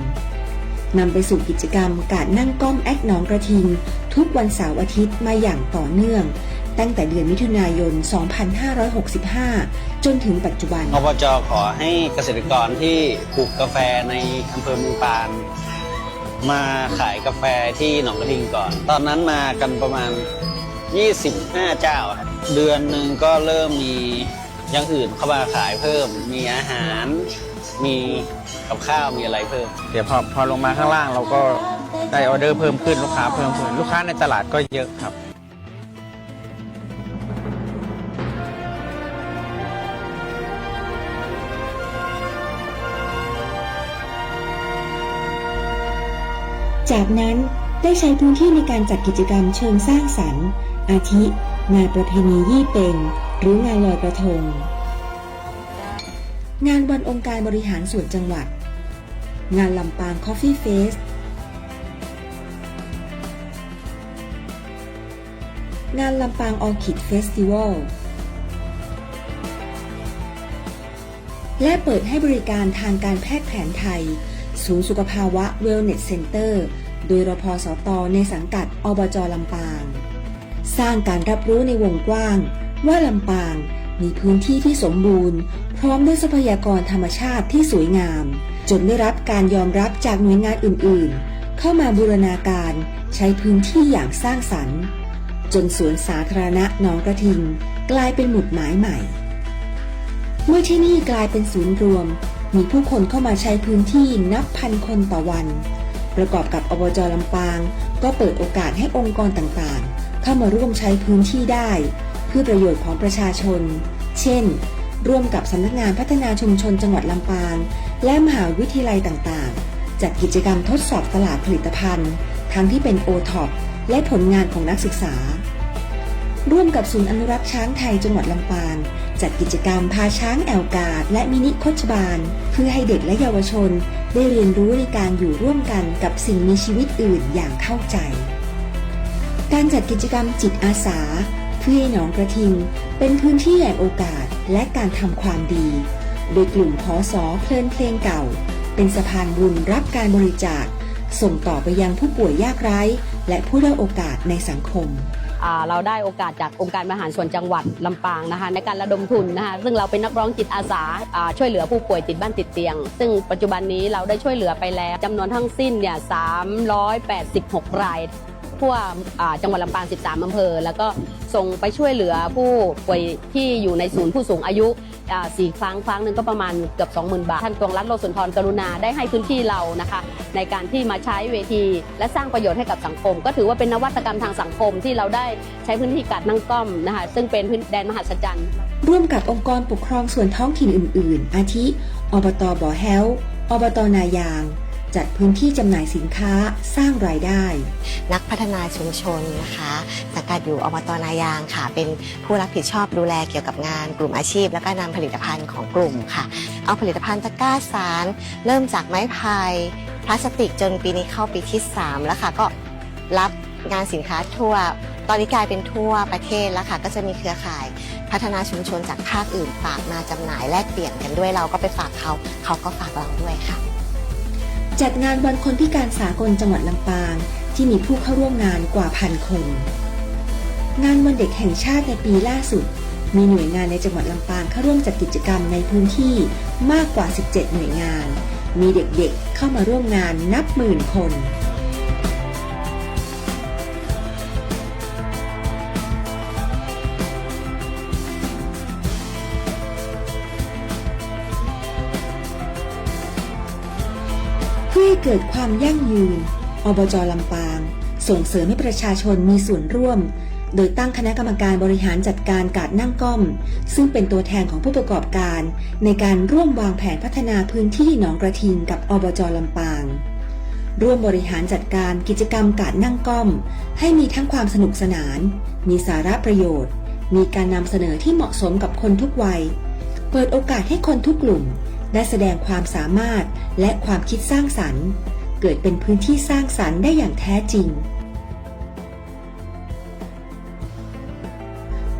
นำไปสู่กิจกรรมกาดนั่งก้อมแอดหนองกระทิงทุกวันเสาร์อาทิตย์มาอย่างต่อเนื่อง ตั้งแต่เดือนมิถุนายน สองพันห้าร้อยหกสิบห้า จนถึงปัจจุบัน อบจ.ขอให้เกษตรกรที่ปลูกกาแฟในอำเภอเมืองปาน มาขายกาแฟที่หนองกระทิงก่อน ตอนนั้นมากันประมาณ ยี่สิบห้า เจ้าครับ เดือนหนึ่งก็เริ่มมีอย่างอื่นเข้ามาขายเพิ่ม มีอาหาร มีกับข้าว มีอะไรเพิ่ม เดี๋ยวพอ พอลงมาข้างล่างเราก็ได้ออเดอร์เพิ่มขึ้น ลูกค้าเพิ่มขึ้น ลูกค้าในตลาดก็เยอะครับ จากนั้นได้ใช้พื้นที่ในการจัดกิจกรรมเชิงสร้างสรรค์ อาทิ งานประเพณียี่เป็ง หรืองานลอยกระทง งานวันองค์การบริหารส่วนจังหวัด งานลำปางคอฟฟี่เฟส งานลำปางออร์คิดเฟสติวัล และเปิดให้บริการทางการแพทย์แผนไทย ศูนย์สุขภาวะ Wellness Center โดย รพสต ในสังกัด อบจ.ลำปาง สร้างการรับรู้ในวงกว้างว่าลำปางมีพื้นที่ที่สมบูรณ์ พร้อมด้วยทรัพยากรธรรมชาติที่สวยงาม จนได้รับการยอมรับจากหน่วยงานอื่นๆ เข้ามาบูรณาการใช้พื้นที่อย่างสร้างสรรค์ จนสวนสาธารณะหนองกระทิงกลายเป็นหมุดหมายใหม่ เมื่อที่นี่กลายเป็นศูนย์รวม มีผู้คนเข้ามาใช้พื้นที่นับพันคนต่อวัน ประกอบกับ อบจ.ลำปาง ก็เปิดโอกาสให้องค์กรต่างๆ เข้ามาร่วมใช้พื้นที่ได้ เพื่อประโยชน์ของประชาชน เช่น ร่วมกับสำนักงานพัฒนาชุมชนจังหวัดลำปาง และมหาวิทยาลัยต่างๆ จัดกิจกรรมทดสอบตลาดผลิตภัณฑ์ ทั้งที่เป็น โอท็อป และผลงานของนักศึกษา ร่วมกับศูนย์อนุรักษ์ช้างไทยจังหวัดลำปาง จัดกิจกรรมพาช้างแอ่วกาดและมินิคชบาล เพื่อให้เด็กและเยาวชนได้เรียนรู้ในการอยู่ร่วมกันกับสิ่งมีชีวิตอื่นอย่างเข้าใจ การจัดกิจกรรมจิตอาสา เพื่อให้หนองกระทิงเป็นพื้นที่แห่งโอกาสและการทำความดี โดยกลุ่ม ผส.เพลินเพลงเก่า เป็นสะพานบุญรับการบริจาค ส่งต่อไปยังผู้ป่วยยากไร้ และผู้ด้อยโอกาสในสังคม อ่า เราได้โอกาสจากองค์การบริหารส่วนจังหวัดลำปางนะคะ ในการระดมทุนนะคะ ซึ่งเราเป็นนักร้องจิตอาสา อ่า ช่วยเหลือผู้ป่วยติดบ้านติดเตียง ซึ่งปัจจุบันนี้เราได้ช่วยเหลือไปแล้วจำนวนทั้งสิ้นเนี่ย สามร้อยแปดสิบหกราย ทั่ว อ่า จังหวัดลำปาง สิบสามอำเภอ แล้วก็ส่งไปช่วยเหลือผู้ป่วยที่อยู่ในศูนย์ผู้สูงอายุ อ่า สี่ครั้ง ครั้งหนึ่งก็ประมาณเกือบ สองหมื่นบาท ท่านตวงรัตน์ โลสุนทร กรุณาได้ให้พื้นที่เรานะคะ ในการที่มาใช้เวทีและสร้างประโยชน์ให้กับสังคม ก็ถือว่าเป็นนวัตกรรมทางสังคมที่เราได้ใช้พื้นที่กาดนั่งก้อมนะคะ ซึ่งเป็นพื้นแดนมหัศจรรย์ ร่วมกับองค์กรปกครองส่วนท้องถิ่นอื่นๆ อาทิ อบต.บ่อแฮ้ว อบต.นายาง จัดพื้นที่จำหน่ายสินค้า สร้างรายได้ นักพัฒนาชุมชนนะคะ สังกัดอยู่ อบต.นายางค่ะ เป็นผู้รับผิดชอบดูแลเกี่ยวกับงานกลุ่มอาชีพ แล้วก็นำผลิตภัณฑ์ของกลุ่มค่ะ เอาผลิตภัณฑ์ตะกร้าสาน เริ่มจากไม้ไผ่ พลาสติก จนปีนี้เข้าปีที่สามแล้วค่ะ ก็รับงานสินค้าทั่ว ตอนนี้กลายเป็นทั่วประเทศแล้วค่ะ ก็จะมีเครือข่ายพัฒนาชุมชนจากภาคอื่นฝากมาจำหน่ายแลกเปลี่ยนกันด้วย เราก็ไปฝากเขา เขาก็ฝากเราด้วยค่ะ จัดงานวันคนพิการสากลจังหวัดลำปาง ที่มีผู้เข้าร่วมงานกว่าพันคน งานวันเด็กแห่งชาติในปีล่าสุด มีหน่วยงานในจังหวัดลำปางเข้าร่วมจัดกิจกรรมในพื้นที่มากกว่า สิบเจ็ดหน่วยงาน มีเด็กๆ เข้ามาร่วมงานนับหมื่นคน เพื่อให้เกิดความยั่งยืน อบจ.ลำปาง ส่งเสริมให้ประชาชนมีส่วนร่วม โดยตั้งคณะกรรมการบริหารจัดการกาดนั่งก้อม ซึ่งเป็นตัวแทนของผู้ประกอบการ ในการร่วมวางแผนพัฒนาพื้นที่หนองกระทิงกับ อบจ.ลำปาง ร่วมบริหารจัดการกิจกรรมกาดนั่งก้อม ให้มีทั้งความสนุกสนาน มีสาระประโยชน์ มีการนำเสนอที่เหมาะสมกับคนทุกวัย เปิดโอกาสให้คนทุกกลุ่มได้แสดงความสามารถและความคิดสร้างสรรค์ เกิดเป็นพื้นที่สร้างสรรค์ได้อย่างแท้จริง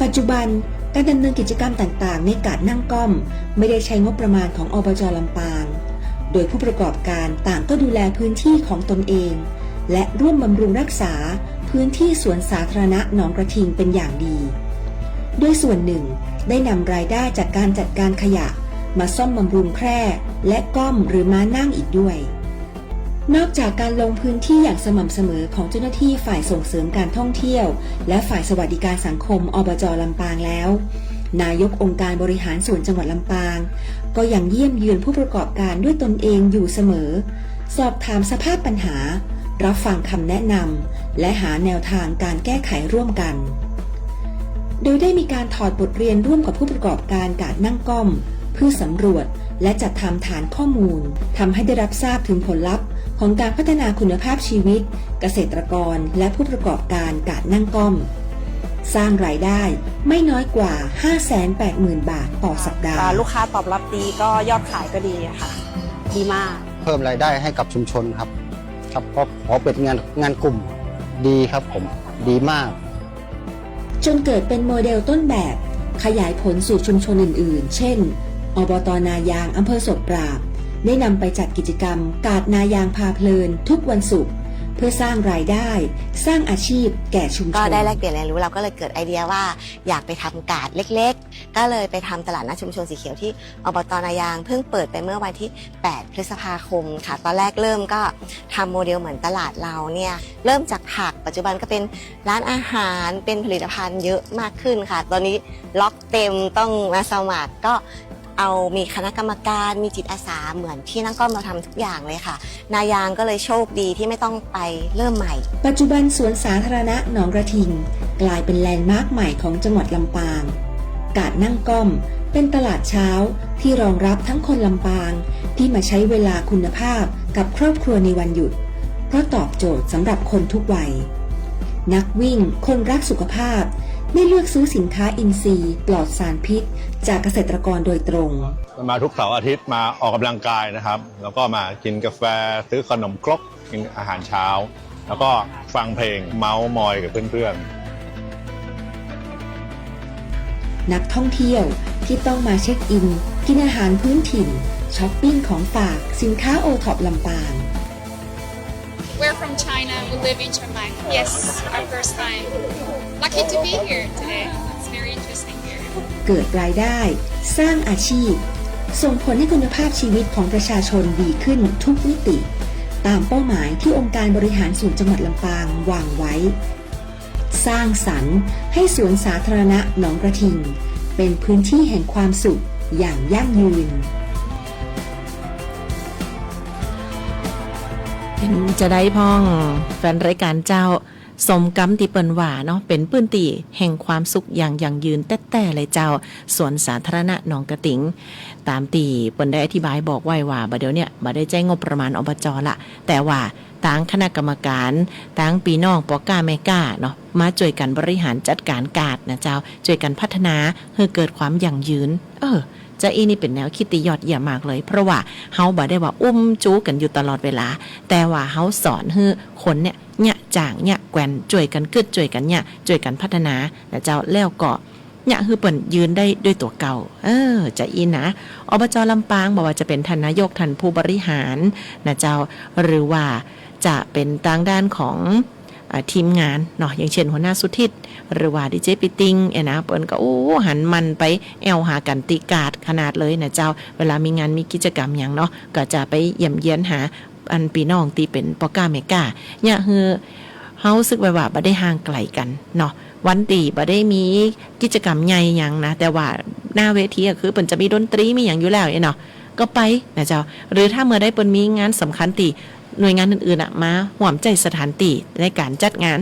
ปัจจุบันการดำเนินกิจกรรมต่างๆ ในกาดนั่งก้อม ไม่ได้ใช้งบประมาณของ อบจ.ลำปาง โด โดยผู้ประกอบการต่างก็ดูแลพื้นที่ของตนเอง และร่วมบำรุงรักษาพื้นที่สวนสาธารณะหนองกระทิงเป็นอย่างดี โดยส่วนหนึ่งได้นำรายได้จากการจัดการขยะมาซ่อมบำรุงแคร่และก้อมหรือม้านั่งอีกด้วย นอกจากการลงพื้นที่อย่างสม่ำเสมอของเจ้าหน้าที่ฝ่ายส่งเสริมการท่องเที่ยว และฝ่ายสวัสดิการสังคม อบจ ลำปางแล้ว นายกองค์การบริหารส่วนจังหวัดลำปาง ก็ยังเยี่ยมเยือนผู้ประกอบการด้วยตนเองอยู่เสมอ สอบถามสภาพปัญหา รับฟังคำแนะนำ และหาแนวทางการแก้ไขร่วมกัน โดยได้มีการถอดบทเรียนร่วมกับผู้ประกอบการกาดนั่งก้อม เพื่อสำรวจ และจัดทำฐานข้อมูล ทำให้ได้รับทราบถึงผลลัพธ์ของการพัฒนาคุณภาพชีวิต เกษตรกร และผู้ประกอบการกาดนั่งก้อม สร้างรายได้ไม่น้อยกว่า ห้าแสนแปดหมื่น บาทต่อสัปดาห์ อ่า ลูกค้าตอบรับดี ก็ยอดขายก็ดีอะค่ะ ดีมาก เพิ่มรายได้ให้กับชุมชนครับ ครับ ก็ขอเป็นงาน งานกลุ่ม ดีครับผม ดีมาก จนเกิดเป็นโมเดลต้นแบบ ขยายผลสู่ชุมชนอื่นๆ เช่น อบต.นายาง อำเภอศพปราบ ได้นำไปจัดกิจกรรมกาดนายางพาเพลินทุกวันศุกร์ เพื่อสร้างรายได้ สร้างอาชีพแก่ชุมชน ก็ได้แลกเปลี่ยนเรียนรู้ เราก็เลยเกิดไอเดียว่าอยากไปทำกาดเล็กๆ ก็เลยไปทำตลาดนัดชุมชนสีเขียวที่ อบต.นายาง เพิ่งเปิดไปเมื่อวันที่ แปด พฤษภาคมค่ะ ตอนแรกเริ่มก็ทำโมเดลเหมือนตลาดเราเนี่ย เริ่มจากผัก ปัจจุบันก็เป็นร้านอาหาร เป็นผลิตภัณฑ์เยอะมากขึ้นค่ะ ตอนนี้ล็อกเต็ม ต้องมาสมัคร ก็เอามีคณะกรรมการ มีจิตอาสา เหมือนที่นั่งก้อมเราทำทุกอย่างเลยค่ะ นายางก็เลยโชคดีที่ไม่ต้องไปเริ่มใหม่ ปัจจุบันสวนสาธารณะหนองกระทิง กลายเป็นแลนด์มาร์คใหม่ของจังหวัดลำปาง กาดนั่งก้อมเป็นตลาดเช้าที่รองรับทั้งคนลำปางที่มาใช้เวลาคุณภาพกับครอบครัวในวันหยุด เพราะตอบโจทย์สำหรับคนทุกวัย นักวิ่ง คนรักสุขภาพ ได้เลือกซื้อสินค้าอินทรีย์ปลอดสารพิษจากเกษตรกรโดยตรง มาทุกเสาร์อาทิตย์ มาออกกำลังกายนะครับ แล้วก็มากินกาแฟ ซื้อขนมครก กินอาหารเช้า แล้วก็ฟังเพลง เม้าท์มอยกับเพื่อนๆ นักท่องเที่ยวที่ต้องมาเช็คอิน กินอาหารพื้นถิ่น ช็อปปิ้งของฝาก สินค้าโอท็อปลำปาง We're from China. We live in Chiang Mai. Yes, our first time. Lucky to be here today. It's very interesting here. เกิดรายได้ สร้างอาชีพ ส่งผลให้คุณภาพชีวิตของประชาชนดีขึ้นทุกมิติ ตามเป้าหมายที่องค์การบริหารส่วนจังหวัดลำปางวางไว้ สร้างสรรค์ให้สวนสาธารณะหนองกระทิง เป็นพื้นที่แห่งความสุขอย่างยั่งยืน เป๋นจาใดพ่อง แฟนรายก๋านเจ้า สมกำตี้เปิ้นว่าเนาะ เป๋นพื้นตี้แห่งความสุขอย่างยั่งยืนแต๊ๆ เลยเจ้า สวนสาธารณะหนองกระทิง ต๋ามตี้เปิ้นได้อธิบายบอกไว้ว่า บ่าเดี่ยวเนี่ย บ่ได้ใจ๊งบประมาณ อบจ. ละ แต่ว่า ตางคณะกรรมก๋าน ตางปี้น้องป้อก๊าแม่ก๊าเนาะ มาจ้วยกั๋นบริหารจัดก๋านกาดนะเจ้า จ้วยกั๋นพัฒนาหื้อเกิดความยั่งยืน เออ จาอี้นี่เป๋นแนวกึ๊ดตี้ยอดเยี่ยมมากเลย เพราะว่าเฮาบ่ได้ว่าอุ้มจู๋กั๋นอยู่ตลอดเวลา แต่ว่าเฮาสอนหื้อคนเนี่ย เยียะจ๋าง เยียะแกว่น จ้วยกั๋นกึ๊ด จ้วยกั๋นเยียะ จ้วยกั๋นพัฒนานะเจ้า แล้วก็ เยียะหื้อเปิ้นยืนได้ด้วยตั๋วเก่า เออ จาอี้นะ อบจ. ลำปาง บ่ว่าจะเป๋นท่านนายก ท่านผู้บริหารนะเจ้า หรือว่าจะเป๋นตางด้านของ อ่า ทีมงานเนาะ อย่างเช่น หัวหน้าสุทิศ หรือว่าดีเจปี้ติ๊ง เอ้ยนะ เปิ้นก็ โอ้ หันหมั่นไปแอ่วหากั๋นตี้กาดขนาดเลยนะเจ้า เวลามีงานมีกิจกรรมหยังเนาะ ก็จะไปเยี่ยมเยียนหา อันปี้น้องตี้เป๋นป้อก๊าแม่ก๊า เยียะหื้อเฮาสึกว่า ว่าบ่ได้ห่างไก๋กั๋นเนาะ วันตี้บ่ได้มีกิจกรรมใหญ่หยังนะ แต่ว่าหน้าเวทีก็คือเปิ้นจะมีดนตรีมีหยังอยู่แล้วเนาะ ก็ไปนะเจ้า หรือถ้าเมื่อใดเปิ้นมีงานสำคัญตี้หน่วยงานอื่นๆ อะ มาฮ่วมใจ๊สถานตี้ในก๋านจัดงาน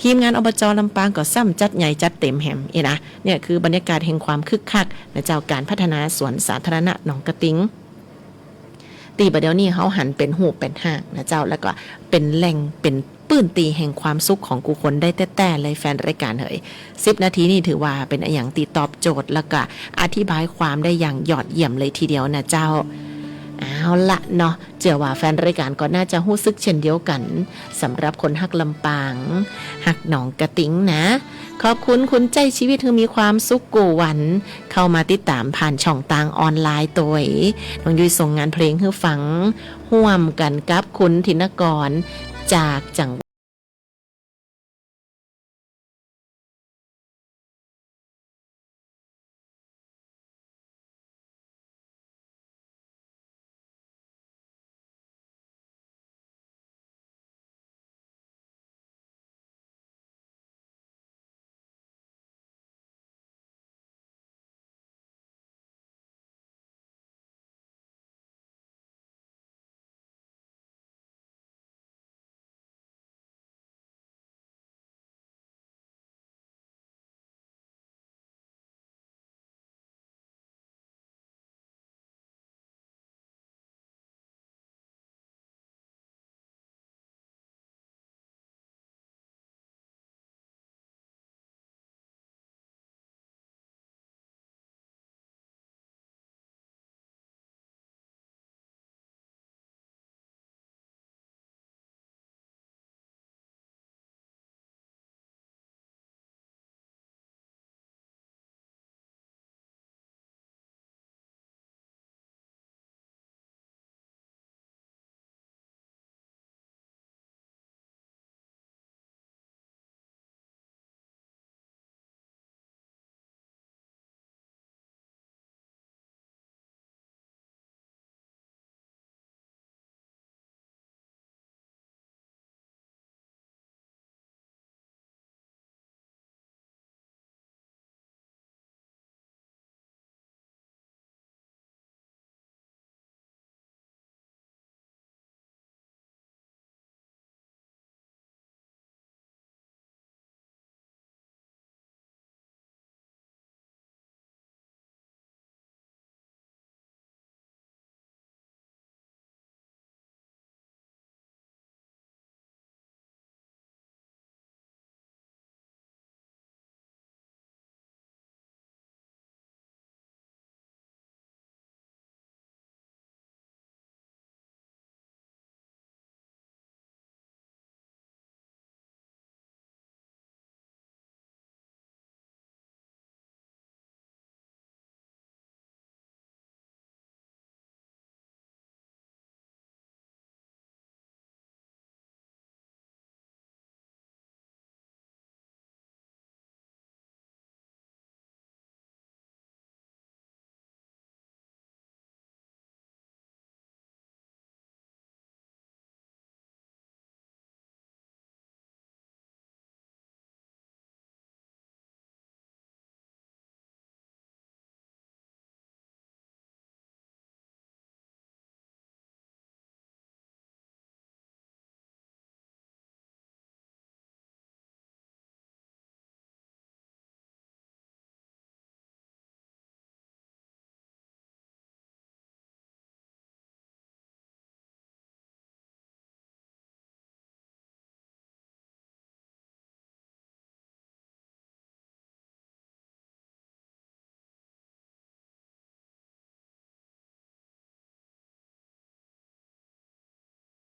ทีมงาน อบจ. ลำปาง ก็ซ้ำจัดใหญ่จัดเต๋มแหมเอ้ยนะ เนี่ยคือบรรยากาศแห่งความคึกคักนะเจ้า ก๋านพัฒนาสวนสาธารณะหนองกระทิง ตี้บ่าเดี่ยวนี้เฮาหันเป๋นฮูปเป๋นฮ่างนะเจ้า แล้วก็เป๋นแหล่ง เป๋นพื้นตี้แห่งความสุขของกู้คนได้แต๊ๆ เลย แฟนรายก๋านเหย สิบนาทีนี่ถือว่าเป๋นอะหยังตี้ตอบโจทย์ แล้วก็อธิบายความได้อย่างยอดเยี่ยมเลยทีเดียวนะเจ้า เอาละเนาะ เจื้อว่าแฟนรายก๋านก็น่าจะฮู้สึกเช่นเดียวกั๋น สำหรับคนฮักลำปาง ฮักหนองกะติ๊งนะ ขอบคุณ คุณใจ๊ชีวิตหื้อมีความสุขกู้วัน เข้ามาติดต๋ามผ่านช่องตางออนไลน์ตวย น้องยุ้ยส่งงานเพลงหื้อฟัง ฮ่วมกั๋นกับคุณธินกร จากจังหวัด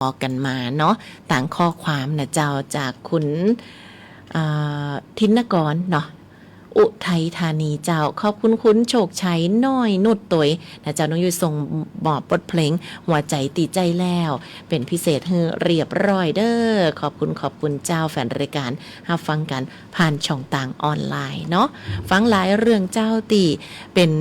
ออกกั๋นมาเนาะ ตางข้อความนะเจ้า จากคุณ อ่า ธินกรเนาะ อุทัยธานีเจ้า ขอบคุณคุณโชคชัยน้อยนุชตวยนะเจ้า น้องยุ้ยส่งมอบบทเพลงหัวใจ๋ตี้ใจ๊แล้ว เป๋นพิเศษหื้อเรียบร้อยเด้อ ขอบคุณ ขอบคุณเจ้า แฟนรายก๋านฮับฟังกั๋นผ่านช่องตางออนไลน์เนาะ ฟังหลายเรื่องเจ้าตี้เป๋น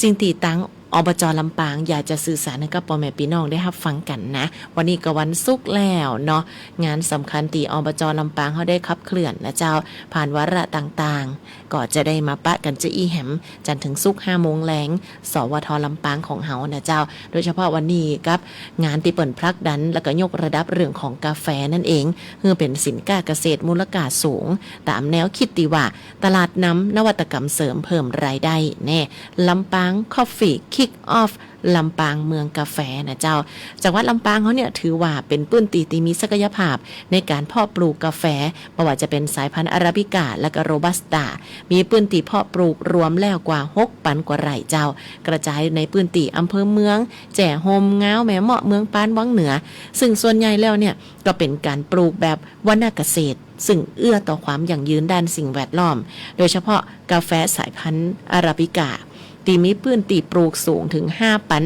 สิ่งตี้ตาง อบจ.ลำปาง อยากจะสื่อสารหื้อกับป้อแม่ปี้น้องได้ฮับฟังกั๋นนะ วันนี้ก็วันศุกร์แล้วเนาะ งานสำคัญตี้ อบจ.ลำปาง เฮาได้ขับเคลื่อนนะเจ้า ผ่านวาระต่างๆ ก็จะได้มาปะกั๋นเจ้าอี้แหม จันทร์เถิงศุกร์ ห้าโมงแลง สวท.ลำปางของเฮานะเจ้า โดยเฉพาะวันนี้กับงานตี้เปิ้นผลักดัน แล้วก็ยกระดับเรื่องของกาแฟนั่นเอง หื้อเป๋นสินค้าเกษตรมูลค่าสูง ต๋ามแนวกึ๊ดตี้ว่า ตลาดนำนวัตกรรมเสริมเพิ่มรายได้แน่ ลำปาง Coffee Kick Off ลำปางเมืองกาแฟนะเจ้า จังหวัดลำปางเฮาเนี่ยถือว่าเป๋นปื้นตี้ตี้มีศักยภาพในก๋านเพาะปลูกกาแฟ บ่ว่าจะเป๋นสายพันธุ์อาราบิก้า และก็โรบัสต้า มีปื้นตี้เพาะปลูกรวมแล้วกว่าหกปันกว่าไร่เจ้า กระจายในปื้นตี้อำเภอเมือง แจ้โฮม งาว แม่เมาะ เมืองปาน วังเหนือ ซึ่งส่วนใหญ่แล้วเนี่ยก็เป๋นก๋านปลูกแบบวรรณเกษตร ซึ่งเอื้อต่อความยั่งยืนด้านสิ่งแวดล้อม โดยเฉพาะกาแฟสายพันธุ์อาราบิก้า ตี้มีปื้นตี้ปลูกสูงเถิงห้าปัน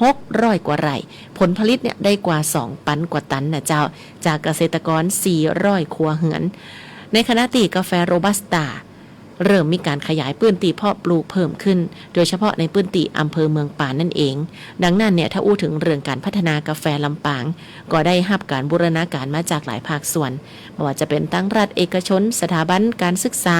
หกร้อยกว่าไร่ ผลผลิตเนี่ยได้กว่าสองปันกว่าตันนะเจ้า จากเกษตรกรสี่ร้อยครัวเฮือน ในขณะตี้กาแฟโรบัสต้า เริ่มมีก๋านขยายปื้นตี้เพาะปลูกเพิ่มขึ้น โดยเฉพาะในปื้นตี้อำเภอเมืองปานนั่นเอง ดังนั้นเนี่ย ถ้าอู้เถิงเรื่องก๋านพัฒนากาแฟลำปาง ก็ได้ฮับก๋านบูรณาก๋ารมาจากหลายภาคส่วน บ่ว่าจะเป๋นตังรัฐ เอกชน สถาบันก๋านศึกษา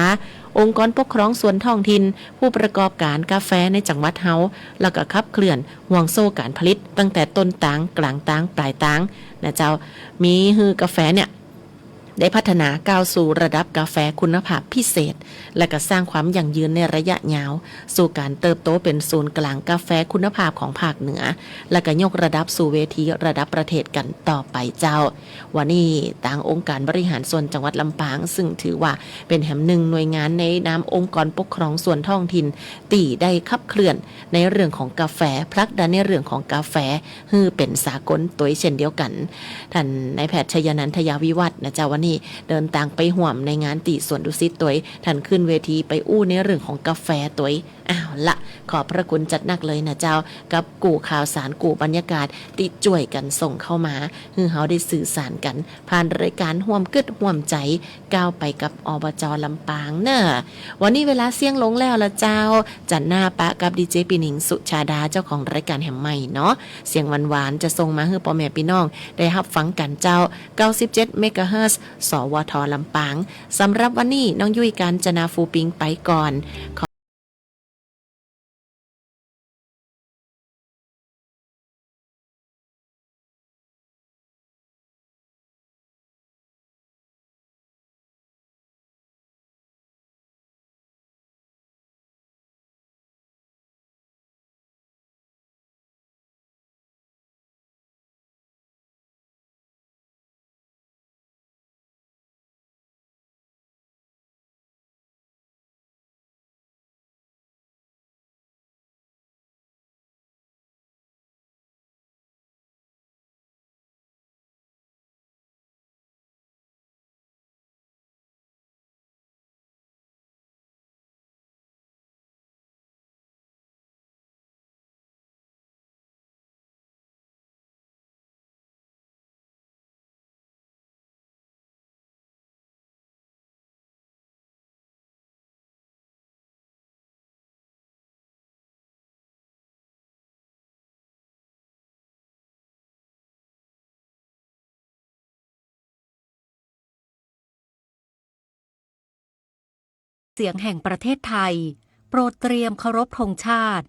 องค์กรปกครองส่วนท้องถิ่น ผู้ประกอบก๋านกาแฟในจังหวัดเฮา แล้วก็ขับเคลื่อนห่วงโซ่ก๋านผลิตตั้งแต่ต้นตาง ก๋างตาง ป๋ายตาง นะเจ้า มีหื้อกาแฟเนี่ย ได้พัฒนาก้าวสู่ระดับกาแฟคุณภาพพิเศษ และก็สร้างความยั่งยืนในระยะยาว สู่ก๋านเติบโตเป๋นศูนย์ก๋างกาแฟคุณภาพของภาคเหนือ และก็ยกระดับสู่เวทีระดับประเทศกั๋นต่อไปเจ้า วันนี้ตางองค์การบริหารส่วนจังหวัดลำปาง ซึ่งถือว่าเป๋นแหมหนึ่งหน่วยงานในนามองค์กรปกครองส่วนท้องถิ่น ตี้ได้ขับเคลื่อนในเรื่องของกาแฟ ผลักดันในเรื่องของกาแฟ หื้อเป๋นสากลตวยเช่นเดียวกั๋น ท่านนายแพทย์ชัยนันท์ ทยาวิวัฒน์ นะเจ้า วันนี้เดินตางไปฮ่วมในงานตี้สวนดุสิตตวย ท่านขึ้นเวทีไปอู้ในเรื่องของกาแฟตวย เอาละ ขอบพระคุณจัดหนักเลยนะเจ้า กับกู้ข่าวสารกู้บรรยากาศตี้จ้วยกั๋นส่งเข้ามา หื้อเฮาได้สื่อสารกั๋น ผ่านรายก๋านฮ่วมกึ๊ดฮ่วมใจ๋ ก้าวไปกับ อบจ. ลำปางเน่อ วันนี้เวลาเสี้ยงลงแล้วละเจ้า จันทร์หน้าปะกับดีเจปี๋หนิง สุชาดา เจ้าของรายก๋านแหมใหม่เนาะ เสียงหวานๆ จะส่งมาหื้อป้อแม่ปี้น้องได้ฮับฟังกั๋นเจ้า เก้าสิบเจ็ดเมกะเฮิรตซ์ สวท. ลำปาง สำหรับวันนี้น้องยุ้ยกาญจนา ฟูปิง ไปก่อน ขอ เสียงแห่งประเทศไทย โปรดเตรียมเคารพธงชาติ